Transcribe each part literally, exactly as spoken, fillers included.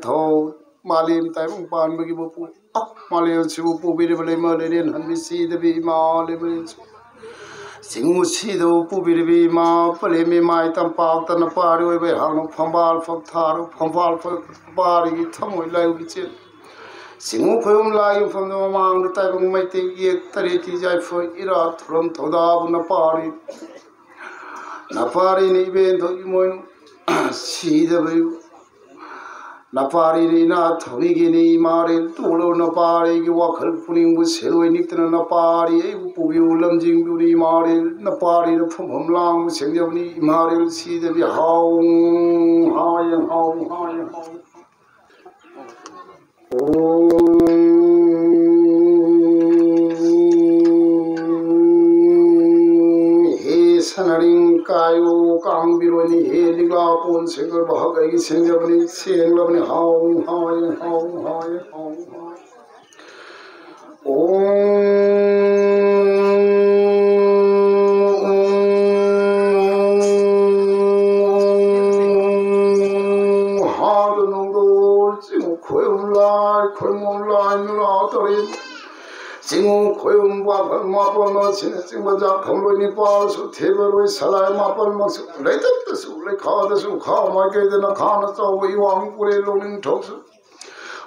ꯊꯧ ꯃꯥꯂꯦꯝ ꯇꯥꯏꯕꯪ ꯄꯥꯟꯕꯒꯤ ꯃꯄꯨ, ꯑ, ꯃꯥꯂꯦꯝꯁꯤꯕꯨ ꯄꯨꯕꯤꯔꯤꯕ ꯂꯩꯃ ꯂꯩꯔꯦꯟ ꯍꯟꯕꯤ ꯁꯤꯗꯕꯤ ꯏꯃꯥ ꯂꯩꯃꯔꯦꯟꯁꯨ, ꯆꯤꯡꯉꯨ ꯁꯤꯗꯕꯨ ꯄꯨꯕꯤꯔꯤꯕ ꯏꯃꯥ ꯄꯂꯦꯝ ꯏꯃꯥ ꯏ ꯇꯝꯄꯥꯛꯇ ꯅꯄꯥꯔꯤ ꯑꯣꯏꯕ ꯑꯩꯍꯥꯛꯅ ꯐꯝꯕꯥꯜ ꯐꯛ ꯊꯥꯔꯨ, ꯐꯝꯕꯥꯜ ꯐꯛ ꯄꯥꯔꯤꯒꯤ ꯊꯃꯣꯏ ꯂꯥꯏꯕꯨ ꯏꯆꯦꯜ꯫ ꯆꯤꯡꯉꯨ ꯈꯣꯏꯕꯨꯝ ꯂꯥꯏ ꯌꯨꯝꯐꯝꯗ ꯃꯃꯥꯡꯗ ꯇꯥꯏꯕꯪ ꯃꯩꯇꯩ ꯌꯦꯛ ꯇꯔꯦꯠꯀꯤ ꯌꯥꯏꯐ ꯏꯔꯥ ꯊꯧꯔꯝ ꯊꯧꯗꯥꯕꯨ ꯅꯄꯥꯔꯤ, ꯅꯄꯥꯔꯤꯅ ꯏꯕꯦꯟꯊꯧ ꯏꯃꯣꯏꯅꯨ ꯁꯤꯗꯕ ꯅꯄꯥꯔꯤꯅ ꯏꯅꯥ ꯊꯧꯅꯤꯒꯤꯅꯤ ꯏꯃꯥꯔꯦꯜ ꯇꯣꯂꯧ ꯅꯄꯥꯔꯤꯒꯤ ꯋꯥꯈꯜ ꯄꯨꯅꯤꯡꯕꯨ ꯁꯦꯜ ꯑꯣꯏ ꯅꯤꯛꯇꯅ ꯅꯄꯥꯔꯤ ꯑꯩꯕꯨ ꯄꯨꯕꯤꯌꯨ ꯂꯝꯖꯤꯡꯕꯤꯌꯨꯅꯤ ꯏꯃꯥꯔꯦꯜ ꯅꯄꯥꯔꯤꯅ ꯐꯝꯐꯝ ꯂꯥꯡꯕ ꯁꯦꯝꯖꯕꯅꯤ ꯏꯃꯥꯔꯦꯜ ꯁꯤꯗꯕꯤ ꯍꯥꯎ ꯍꯥꯏ ꯍꯥꯎ ꯍꯥꯏ ꯍꯥꯎ꯫ ꯎꯝ, ꯍꯦ ꯁꯅꯔꯤꯡ ꯀꯥꯏꯌꯨ ꯀꯥꯡꯕꯤꯔꯣꯏꯅꯤ, ꯍꯦ ꯂꯤꯛꯂꯥ ꯀꯣꯟ ꯁꯦꯡꯗꯣꯛꯄ ꯍꯛ ꯑꯩꯒꯤ ꯁꯦꯡꯖꯕꯅꯤ, ꯁꯦꯡꯂꯕꯅꯤ, ꯍꯥꯎ, ꯍꯥꯎ, ꯍꯥꯎ, ꯍꯥꯎ, ꯍꯥꯎ꯫ ꯎꯝ, ꯍꯥꯗ ꯅꯣꯡꯗꯣꯜ ꯆꯤꯡꯉꯨ ꯈꯣꯏꯔꯨꯝ ꯂꯥꯏ, ꯈꯣꯏꯃꯣꯟ ꯂꯥꯏ, ꯅꯨꯂꯥ ꯇꯔꯦꯠ꯫ ꯆꯤꯡꯉꯨ ꯈꯣꯏꯔꯨꯝ ꯋꯥꯐꯝ ꯃꯥꯄꯟ ꯑꯁꯤꯅꯆꯤꯡꯕ ꯖꯥꯐꯝ ꯂꯣꯏ ꯅꯤꯄꯥꯜꯁꯨ ꯊꯦꯕ ꯂꯣꯏ ꯁꯂꯥꯏ ꯃꯥꯄꯟꯃꯛꯁꯨ ꯂꯩꯇꯠꯇꯁꯨ ꯂꯩꯈꯥꯗꯁꯨ ꯈꯥ ꯃꯥꯏꯀꯩꯗꯅ ꯈꯥꯅ ꯆꯥꯎꯕ ꯏꯋꯥꯡ ꯄꯨꯔꯦ ꯂꯣꯡꯅꯤꯡꯊꯧꯁꯨ꯫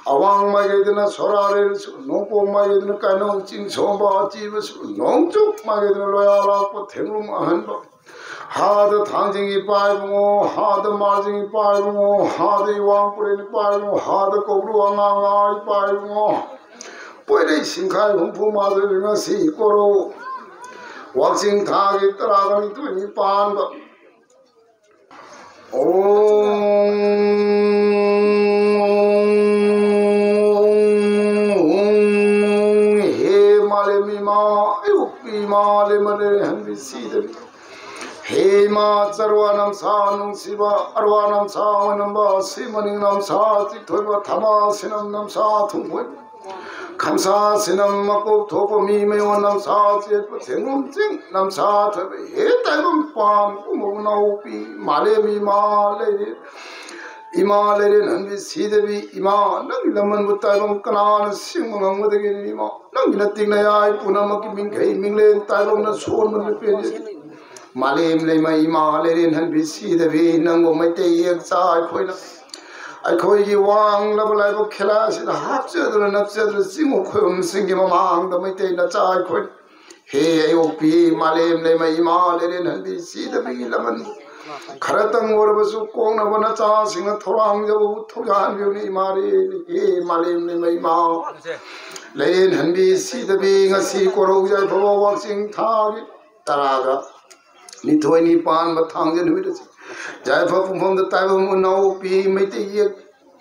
ꯑꯋꯥꯡ ꯃꯥꯏꯀꯩꯗꯅ ꯁꯣꯔꯥꯔꯦꯜꯁꯨ, ꯅꯣꯡꯄꯣꯛ ꯃꯥꯏꯀꯩꯗꯅ ꯀꯩꯅꯧ ꯆꯤꯡ ꯁꯣꯝꯕ ꯑꯆꯤꯕꯁꯨ, ꯅꯣꯡꯆꯨꯞ ꯃꯥꯏꯀꯩꯗꯅ ꯂꯣꯌꯥ ꯂꯥꯛꯄ ꯊꯦꯡꯂꯨꯝ ꯑꯍꯟꯕ꯫ ꯍꯥꯗ ꯊꯥꯡꯖꯤꯡ ꯏꯄꯥ ꯏꯕꯨꯡꯉꯣ, ꯍꯥꯗ ꯃꯥꯔꯖꯤꯡ ꯏꯄꯥ ꯏꯕꯨꯡꯉꯣ, ꯍꯥꯗ ꯏꯋꯥꯡ ꯄꯨꯔꯦꯟ ꯏꯄꯥ ꯏꯕꯨꯡꯉꯣ, ꯍꯥꯗ ꯀꯧꯕ꯭ꯔꯨ ꯑꯉꯥꯡ ꯏꯄꯥ ꯏꯕꯨꯡꯉꯣ꯫ ꯄꯣꯏꯔꯩ ꯁꯤꯡꯈꯥꯏ ꯍꯨꯝꯐꯨ ꯃꯥꯊꯣꯏ ꯉꯁꯤ ꯀꯣꯔꯧ꯫ ꯋꯥꯛꯆꯤꯡ ꯊꯥꯒꯤ ꯇꯔꯥꯒ ꯅꯤꯊꯣꯏꯅꯤ ꯄꯥꯟꯕ꯫ ꯎꯝ, ꯍꯦ ꯃꯥꯂꯦꯝ ꯏꯃꯥ, ꯑꯌꯣꯛꯄꯤ ꯏꯃꯥ, ꯂꯦꯝꯃ ꯂꯩꯔꯦ ꯍꯟꯕꯤ ꯁꯤꯗꯕꯤ꯫ ꯍꯦ ꯏꯃꯥ, ꯆꯔꯋꯥ ꯅꯝꯁꯥ ꯅꯨꯡꯁꯤꯕ, ꯑꯔꯋꯥ ꯅꯝꯁꯥ ꯑꯣꯏꯅꯝꯕ, ꯁꯤ ꯃꯅꯤꯡ ꯅꯝꯁꯥ ꯆꯤꯊꯣꯏꯕ, ꯊꯃꯥ ꯁꯤꯅꯝ ꯅꯝꯁꯥ ꯊꯨꯡꯈꯣꯏꯕ꯫ ꯈꯝꯁꯥ ꯁꯤꯅꯝ ꯃꯀꯣꯛ ꯊꯣꯛꯄ ꯃꯤ ꯃꯌꯣꯟ ꯅꯝꯁꯥ ꯆꯦꯠꯄ ꯊꯦꯡꯒꯨꯝ ꯆꯤꯡ ꯅꯝꯁꯥ ꯊꯣꯏꯕ ꯍꯦ ꯇꯥꯏꯕꯪ ꯄꯥꯟ ꯀꯨꯝꯕ ꯅꯥꯎꯄꯤ ꯃꯥꯂꯦꯝ ꯏꯃꯥ ꯂꯩꯔꯦ꯫ ꯏꯃꯥ ꯂꯩꯔꯦꯟ ꯍꯟꯕꯤ ꯁꯤꯗꯕꯤ, ꯏꯃꯥ ꯅꯪꯒꯤ ꯂꯃꯟꯕꯨ ꯇꯥꯏꯕꯪ ꯀꯅꯥꯅ ꯁꯤꯡꯕ ꯉꯝꯒꯗꯒꯦ? ꯏꯃꯥ ꯅꯪꯒꯤ ꯅꯇꯤꯛ ꯅꯌꯥꯏ ꯄꯨꯝꯅꯃꯛꯀꯤ ꯃꯤꯡꯈꯩ ꯃꯤꯡꯂꯦꯟ ꯇꯥꯏꯕꯪꯅ ꯁꯣꯟꯕ ꯅꯨꯄꯤꯅꯤ꯫ ꯃꯥꯂꯦꯝ ꯂꯩꯃ ꯏꯃꯥ ꯂꯩꯔꯦꯟ ꯍꯟꯕꯤ ꯁꯤꯗꯕꯤ, ꯅꯪꯕꯨ ꯃꯩꯇꯩ ꯌꯦꯛꯆꯥ ꯑꯩꯈꯣꯏꯅ ꯑꯩꯈꯣꯏꯒꯤ ꯋꯥꯡꯂꯕ ꯂꯥꯏꯕꯛ ꯈꯦꯂꯥꯁꯤꯗ ꯍꯥꯞꯆꯗꯨꯅ ꯅꯞꯆꯗꯨꯅ ꯆꯤꯡ ꯎꯈꯣꯏꯕꯁꯤꯡꯒꯤ ꯃꯃꯥꯡꯗ ꯃꯩꯇꯩ ꯅꯆꯥ ꯑꯩꯈꯣꯏꯅ ꯍꯦ ꯑꯌꯣꯛꯄꯤ ꯃꯥꯂꯦꯝ ꯂꯩꯃ ꯏꯃꯥ ꯂꯩꯔꯦꯟ ꯍꯟꯕꯤ ꯁꯤꯗꯕꯤꯒꯤ ꯂꯃꯟ ꯈꯔꯇꯪ ꯑꯣꯏꯔꯕꯁꯨ ꯀꯣꯡꯅꯕ ꯅꯆꯥꯁꯤꯡꯅ ꯊꯧꯔꯥꯡꯖꯕꯕꯨ ꯊꯧꯖꯥꯟꯕꯤꯌꯨꯅꯤ ꯏꯃꯥ ꯂꯩꯔꯦꯟ꯫ ꯍꯦ ꯃꯥꯂꯦꯝ ꯂꯩꯃ ꯏꯃꯥ ꯂꯩꯔꯦꯟ ꯍꯟꯕꯤ ꯁꯤꯗꯕꯤ ꯉꯁꯤ ꯀꯣꯔꯧ ꯌꯥꯏꯐꯕ ꯋꯥꯛꯆꯤꯡ ꯊꯥꯒꯤ ꯇꯔꯥꯒ ꯅꯤꯊꯣꯏꯅꯤ ꯄꯥꯟꯕ ꯊꯥꯡꯖ ꯅꯨꯃꯤꯠ ꯑꯁꯤ ꯌꯥꯏꯐ ꯄꯨꯡꯐꯝꯗ ꯇꯥꯏꯕꯪ ꯏꯅꯥꯎꯄꯤ ꯃꯩꯇꯩ ꯌꯦꯛ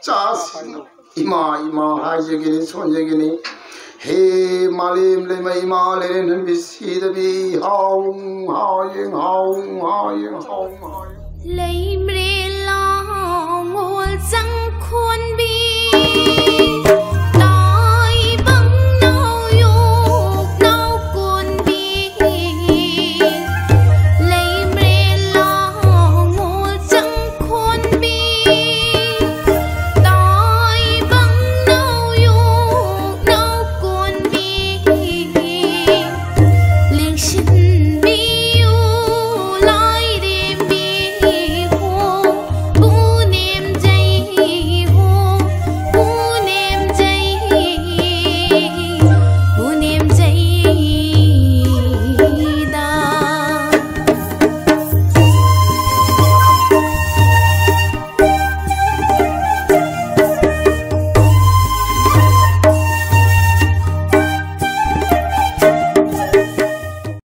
ꯆꯥꯁꯤꯡ ꯏꯃꯥ ꯏꯃꯥ ꯍꯥꯏꯖꯒꯤꯅꯤ ꯁꯣꯟꯖꯒꯤꯅꯤ꯫ ꯍꯦ ꯃꯥꯂꯦꯝ ꯂꯩꯃ ꯏꯃꯥ ꯂꯩꯔꯦꯟ ꯍꯟꯕꯤ ꯁꯤꯗꯕꯤ ꯍꯥꯎ ꯍꯥꯎ ꯌꯦꯡ ꯍꯥꯎ ꯍꯥꯎ ꯌꯦꯡ ꯍꯥꯎ ꯍꯥꯎ ꯌꯦꯡ꯫ ꯂꯩꯃꯔꯦꯟ